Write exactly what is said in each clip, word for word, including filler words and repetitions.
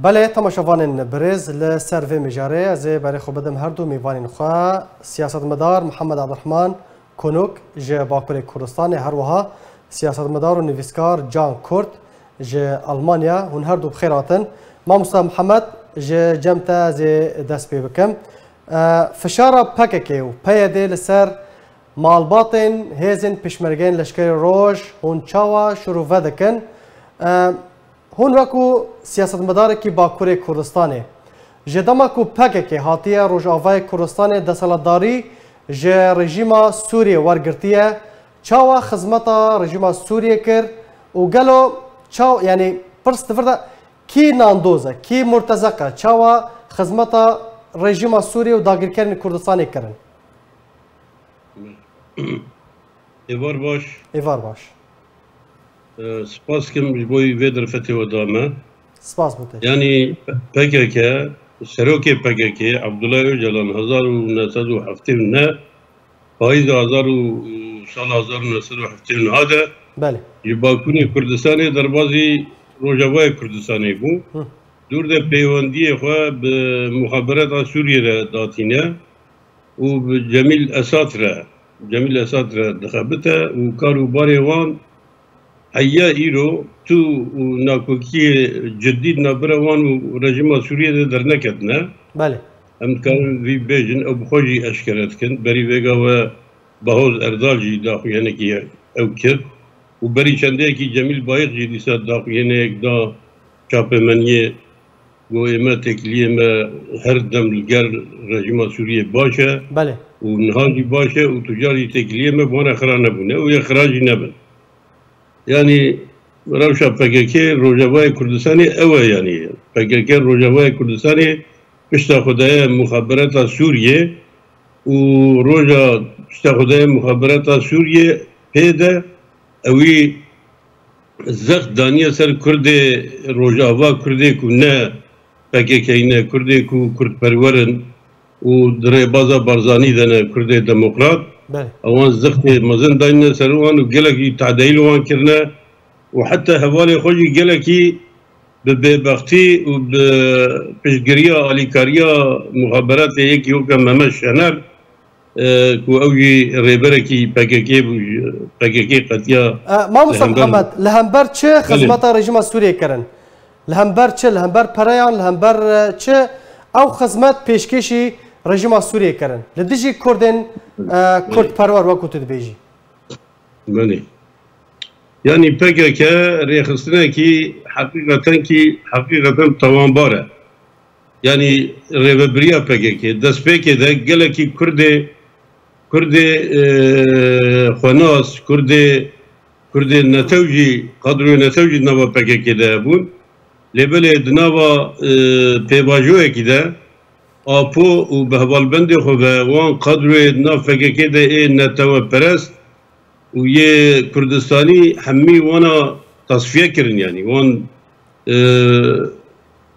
Belê, temaşevanên birêz, li ser vê mijarê ez ê berê xwe bidim her du mêvanên xwe, siyasetmedar Mihemed Abdurehman Konok ji Bakurê Kurdistanê, her wiha siyasetmedar û nivîskar Can Kurt ji Almanya. Hûn her du bi xêr hatin. Mamosta Mihemed, ji cem te ez ê dest pê bikim. E, fişara P K K û P Y D li ser malbatên hêzên pêşmergeyên Leşkerê Roj hûn çawa şirove dikin? E, Hûn wekû siyasetmedarekî Bakurê Kurdistanê, ji dema ku P K K hatiye Rojavayê Kurdistanê desthilatdarî ji rejîma Sûriyê wergirtiye, çawa xizmeta rejîma Sûriyê kir û gelo çaw-, yanî pirs di vir de kî nandoz e, kî murtezeq e, çawa xizmeta rejîma Sûriyê û dagirkerên Kurdistanê kirin? Êvar baş. Êvar baş. Ee, spas kim ji bo vê derfetê we da me. Spas bo te. Yanî P K K, serokê P K K, Abdullah Öcalan, hezar û neh sed û heftê û neh, payîza hezar û, sala hezar û neh sed û heftê û neh de Belê. Ji Bakurê Kurdistanê derbazî Rojavayê Kurdistanê bû. Hı. Dûr de peywendiyê xwe bi muxabereta Sûriyê re datîne û bi Cemîl Esad re, Cemîl Esad re dixebite û kar û barê wan heya îro tu û nakokiyê cidî di navbera wan û rejîma Sûriyê de derneketine. Belê. Em dikarin vî bêjin, ew bi xwe jî eşkere dikin. Berî vêga we Bahoz Erdal jî daxuyanekî ew kir û berî çendeyekî Cemîl Bayik jî dîsa daxuyaneyek da çapemeniyê. Got, ê me têkiliyê me her dem li gel rejîma Sûriyê baş e Belê. Û niha jî baş e û tu car jî têkiliyê me bi wan re xira nebûne û yê xira jî nebin. Yanî rewşa P K K Rojavayê Kurdistanê ew e, yanî P K K Rojavayê Kurdistanê pişta xwe daye muxabereta Sûriyê û roja pişta xwe daye muxabereta Sûriyê pê de ewî zext daniye ser Kurdê Rojava, Kurdê ku ne P K K ne, Kurdê ku Kurdperwer in û di rêbaza Barzanî de ne, Kurdê demokrat. Belê. Ewan zextê mezin dayne ser wan û gelekî tadeyî li wan kirine û heta hevalê xwe jî gelekî bi bêbextî û bi piştgiriya alîkariya muxaberatê yekî weke Mehmet Şener, e, ku ew jî rêberekî P K K bû, P K K qetiya E, Mamosta li hember Mihemed, li hember çi Belê. Xizmeta rejîma Sûriyê kirin? Li hember çi? Li hember pereyan, li hember, e, çi? Ew xizmet pêşkêşî rejîma Sûriyê kirin. Li dijî Kurdên, e, Kurdperwer wekû tu dibêjî. Belê. Yanî P K K rêxistinekî heqîqeten kî, heqîqeten tawanbar e. Yanî rêvebiriya P K K destpêkê de gelekî Kurdê, Kurdê, e, xwenas, Kurdê, Kurdê netew jî, kadroyê netew jî di nava P K K de hebûn. Lê belê di nava, e, pêvajoyekî de Apo û bi hevalbendê xwe ve wan kadroyê di nav P K K de ê neteweperest û yê Kurdistanî hemî wana tasfiye kirin, yanî wan, e,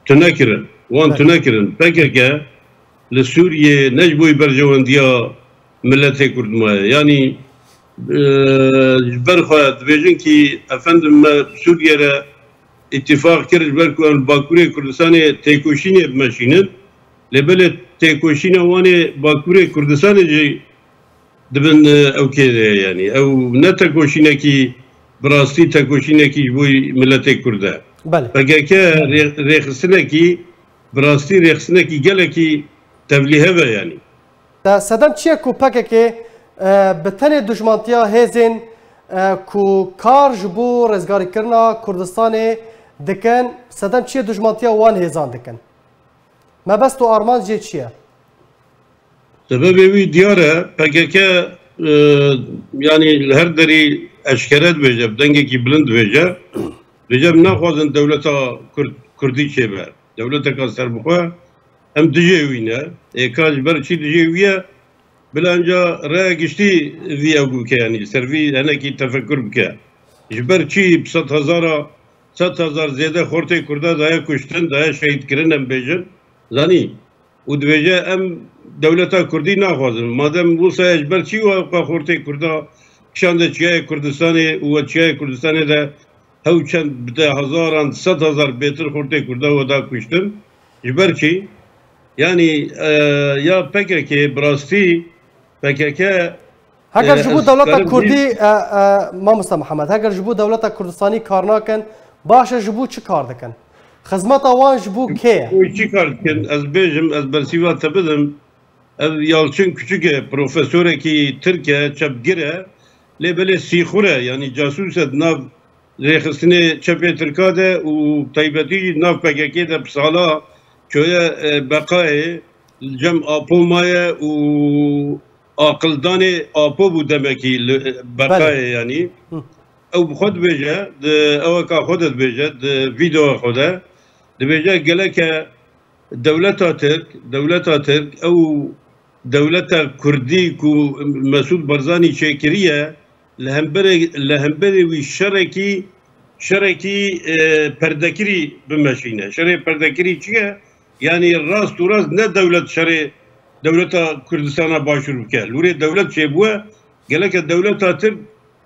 tune kirin. Wan Evet. tune kirin. P K K li Sûriyê ne ji bo berjewendiya miletê Kurd maye. Yanî, e, ji ber xwe dibêjin kî efendim me Sûriye re îtîfaq kir ji ber ku em li Bakurê Kurdistanê têkoşînê bimeşînin. Lê belê têkoşîna wan ê Bakurê Kurdistanê jî di bin, e, ew kê de ye, yanî ew ne tekoşînekî bi rastî tekoşînekî ji bo miletê Kurd e. Belê. P K K rê-, rêxistinekî bi rastî rêxistinekî gelekî tevlîhev e, yanî. Te sedem çi ye ku P K K, e, bi tenê dijmantiya hêzên, e, ku kar ji bo rêzgarîkirina Kurdistanê dikin, sedem çi ye dijmantiya wan hêzan dikin? Mebest û armanc jê çi ye? Sebebê wî diyar e, P K K, e, yanî li her derî eşkere dibêje, bi dengekî bilind dibêje, dibêje, em naxwazin dewleta Kurd, Kurdî çêbe. Dewleteka serbixwe, em dijê wî ne. Ê ka ji ber çi dijê wî ye? Bila enca raya giştî vî ew bike, yanî ser vî henekî tefekur bike. Ji ber çi bi sed hezara, sed hezar zêde xortê Kurda daye kuştin, daye şehîdkirin, em bêjin, zanî? Û dibêje, em dewleta Kurdî naxwazin. Madem wisa ye, ji ber çi we xortê Kurda kişande çiyayê Kurdistanê û we çiyayê Kurdistanê de Hew çend bi de hezaran, sed hezar bêtir xortê Kurda we da kuştin. Ji ber çi? Yanî, e, ya P K K, bi rastî P K K, Heger e, ji bo ez dewleta karim Kurdî, dî- e, e, Mamosta Mihemed, heger ji bo dewleta Kurdistanî kar nakin, baş e ji bo çi kar dikin? Xizmeta wan ji bo kê ye? Û çi kar dikin? Ez bêjim, ez bersîva te bidim. Ev Yalçın Küçük e, profesorekî Tirk e, çepgir e. Lê belê sîxur e, yanî casûs e, di nav rêxistinê çepê Tirka de û taybetî jî nav P K K de bi sala çoye, e, beqayê li cem Apo maye û aqildanê Apo bû demekî li, e, Belê. beqayê yanî. Hı. Ew bi xwe dibêje, di eweka xwe de dibêje, di vîdeoya xwe de dibêje, geleke dewleta Tirk, dewleta Tirk ew dewleta Kurdî ku Mesûd Barzanî çêkiriye, li hemberê, li hemberê wî şerekî, şerekî, e, perdekirî bimeşîne. Şerê perdekirî çi ye? Yanî rast û rast ne dewlet şerê dewleta Kurdistana Başûr bike. Li wîrê dewlet çêbûye, geleke dewleta Tirk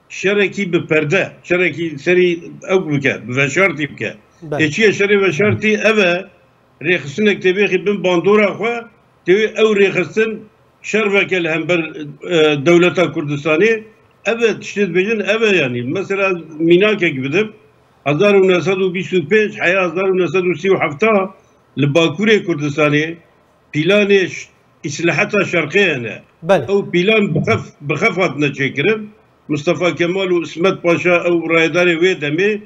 şerekî bi perde, şerekî serî ew bike, bi veşartî bike. Belê. Ê çi ye şerê veşartî? Ev e, rêxistinek tê bêxî bin bandora xwe, tê ew rêxistin şer veke li hember, e, dewleta Kurdistanê. Ev e, tiştê dibêjin, ev e yanî. Mesela mînakek bidim, hezar û neh sed û bîst û pênc heya hezar û neh sed û sî û heft li Bakurê Kurdistanê, pîlanê ş-, Îslaheta Şerqê hene. Belê. Ew pîlan bi xef, bi xef hatine çêkirin. Mustafa Kemal û Ismet Paşa ew rayedarê wê demê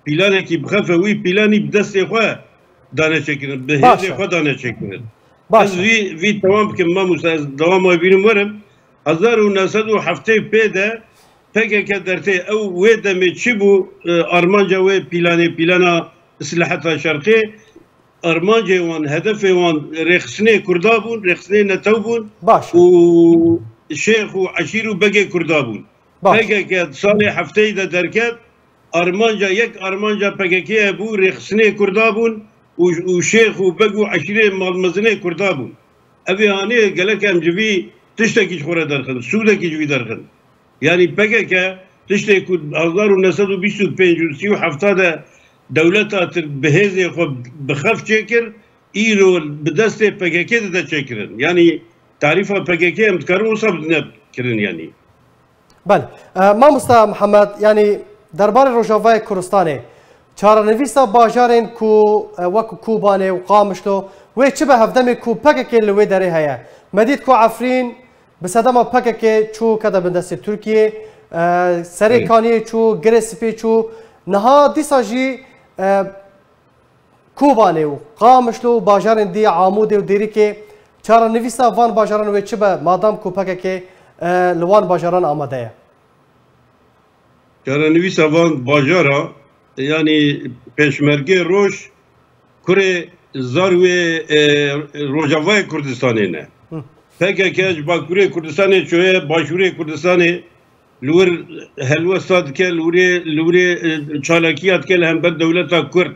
pîlanekî bi xef e, wî pîlanî bi destê xwe dane çêkirin, bi Baş hêzê e. xwe dane çêkirin. Baş Ez e. vî, vî temam bikim, mamoste, ez dewama vînim werim. Hezar û neh sed û heftê pê de P K K dertê ew wê demê çi bû, e, armanca wê pîlanê, pîlana Îslaheta Şerqê, armancê wan, hedefê wan rêxistinê Kurda bûn, rêxistinê netew bûn Baş e. û şêx û eşîr û begê Kurda bûn. Baş. P K K salê hefteyî de derket, armanca yek, armanca P K K bû, rêxistinê Kurda bûn û, û şêx û beg û eşîrê malmezinê Kurda bûn. Ev ê hanê gelek em ji vî tiştekî ji xwe re derxin, sûdekî ji vî derxin. Yanî P K K tiştê ku hezar û neh sed û bîst û pênc û sî û hefta de dewleta Tirk bi hêzê xwe bi xef çêkir, îro bi destê P K K dide çêkirin. Yanî tarîfa P K K em dikarin wisa bidine kirin yanî. Belê. E, mamosta Mihemed, yanî derbarê Rojavayê Kurdistanê, çarenivîsa bajarên ku, e, wek Kobanê û Qamişlo, wê çi be hevdemê ku P K K li wê derê heye? Me dît ku Efrîn bi sedema P K K çû kete bin destê Tirkiyê, e, Serê Belê. Kaniyê çû, Girê Spî çû. Niha dîsa jî, e, Kobanê û Qamişlo û bajarên dî Amûdê û Dêrikê, çarenivîsa van bajaran wê çi be, madam ku P K K, e, li wan bajaran amade ye? Çarenivîsa van bajara, yanî Pêşmergê Roj kurê zarwê, e, Rojavayê Kurdistanê ne. Hı. P K K ji Bakurê Kurdistanê çoye Başûrê Kurdistanê, li wir helwesta dike, li wirê, li wirê, e, çalakiya dike li hember dewleta Kurd.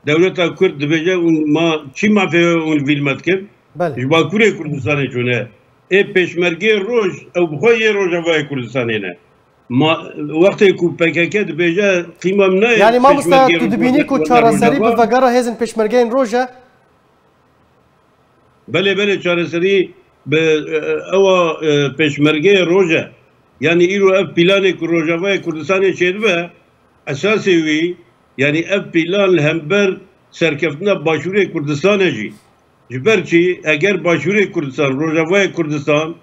Dewleta Kurd dibêje, hûn ma çi mafê hûn vîlme dikin? Belê. Ji Bakurê Kurdistanê çûne. Ê Pêşmergê Roj, ew bi xwe yê Rojavayê Kurdistanê ne. Ma, wextê ku P K K dibêje, qîma min nayê Yanî mamoste, Pêşmergê tu Roj dibînî ku wextê çareserî bi Rojava. Vegera hêzên Pêşmergeyên Roj e? Belê, belê, çareserî bi, e, ewa, e, Pêşmergeyê Roj e. Yanî îro ev pîlanê ku Rojavayê Kurdistanê çêdibe, esasê wî, yanî ev pîlan li hember serkeftina Başûrê Kurdistan e jî. Ji ber çi, eger Başûrê Kurdistan, Rojavayê Kurdistan,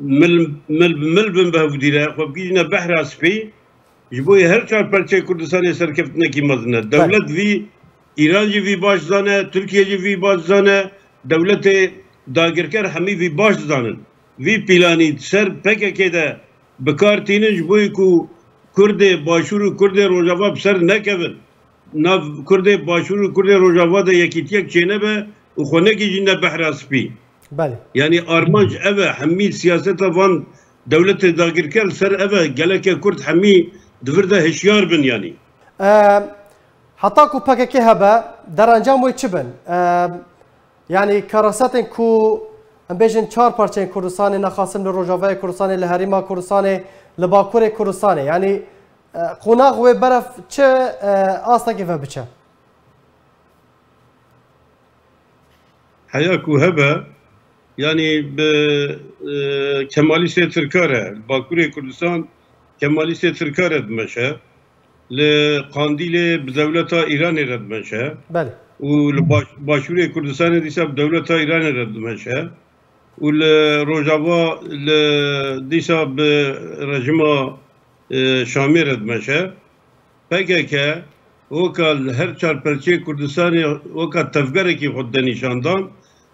mil, mil bi mil bin bi hevdî re, xwe bigihîne behra spî, ji bo yê her çar perçeyê Kurdistanê serkeftinekî mezin e. Belê. Dewlet vî, Îran jî vî baş zane, Tirkiye jî vî baş zane, dewletê dagirker hemî vî baş dizanin. Vî pîlanî di ser P K K de bi kar tînin ji bo ku Kurdê Başûr û Kurdê Rojava bi ser nekevin. Nav Kurdê Başûr û Kurdê Rojava de yekîtiyek çênebe û xwe negihîjîne behra spî. Belê. Yanî armanc ev e, hemî siyaseta van dewletê dagirker li ser ev e, geleke Kurd hemî di vir de hişyar bin yanî. E, heta ku P K K hebe, derencam wê çi bin? E, yanî karasetên ku em bêjin çar parçeyên Kurdistanê, nexasim li Rojavayê Kurdistanê, li Herêma Kurdistanê, li Bakurê Kurdistanê, yanî E, qonax wê beref çi, e, astekê ve biçe? Heya ku hebe, yanî bi, e, Kemalîstê Tirka re, li Bakurê Kurdistan Kemalîstê Tirka re dimeşe, li Qandîlê bi dewleta Îranê re dimeşe Belê. Û li baş-, Başûrê Kurdistanê dîsa bi dewleta Îranê re dimeşe û li Rojava li dîsa bi rejima, e, Şamê re dimeşe. P K K weka li her çar perçeyê Kurdistanê weka tevgerekî xwe dide nîşandan,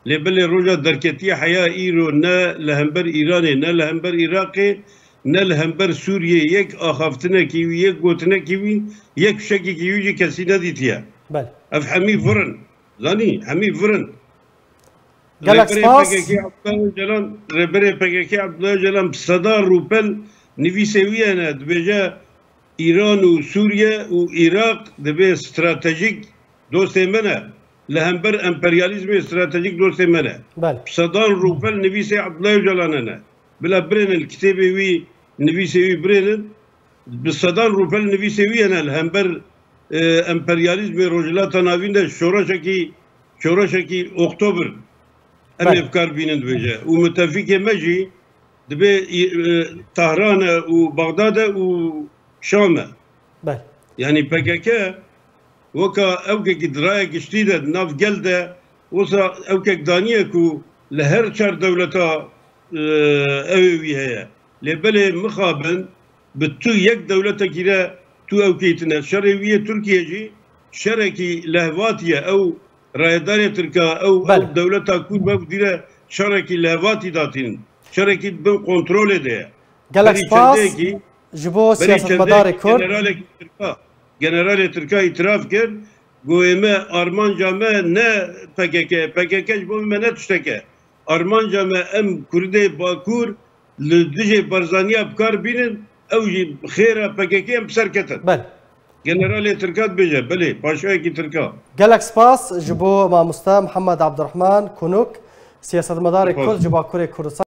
lê belê roja derketiye heya îro ne li hember Îranê, ne li hember Iraqê, ne li hember Sûriyê yek axaftinekî wî, yek gotinekî wî, yek fişekekî wî jî kesî nedîtiye. Belê. Ev hemî vir in. Zanî, hemî vir in. Gelek Rêberê spas. P K K Abdullah Öcalan, Rêberê P K K Abdullah Öcalan bi sedan rûpel nivîsê wî hene, dibêje, Îran û Sûriye û Iraq dibê stratejîk dostê me ne. Li hember emperyalîzmê stratejîk dostê me ne. Belê. Bi sedan rûpel nivîsê Abdullah Öcalan hene. Bila birênin kitêbê wî, nivîsê wî birênin. Bi sedan rûpel nivîsê wî hene li hember, e, emperyalîzmê Rojhilata Navîn de şoreşekî, şoreşekî Oktobir em ê Belê. bi kar bînin dibêje. Û mitefîkê me jî dibê, e, Tahran e û Bexdad e û Şam e. Belê. Yanî P K K weka ewkekî di raya giştî de, di nav gel de, wisa ewkek daniye ku li her çar dewleta, e, ew ê wî heye. Lê belê mixabin bi tu yek dewletekî re tu ewkê tine. Şerê wî yê Tirkiye jî şerekî lehvatî ye. Ew rayedarê Tirka, ew, Belê. ew dewleta ku mevdî re şerekî lehvatî datînin. Şerekî di bin kontrolê de ye. Gelek Berî spas çendeyekî, ji bo berî siyasetmedarê çendeyekî Kurd. generalekî Tirka, generalê Tirka îtiraf kir, got, ê me, armanca me ne P K K, P K K ji bo me ne tiştek e. Armanca me em Kurdê Bakur li dijê Barzaniya bi kar bînin, ew jî xêra P K K em bi ser ketin. Belê. Generalê Tirka dibêje, belê, paşayekî Tirka. Gelek spas ji bo mamoste Mihemed Abdurrahman Kunuk, siyasetmedarê Spas. Kurd ji Bakurê Kurdistan.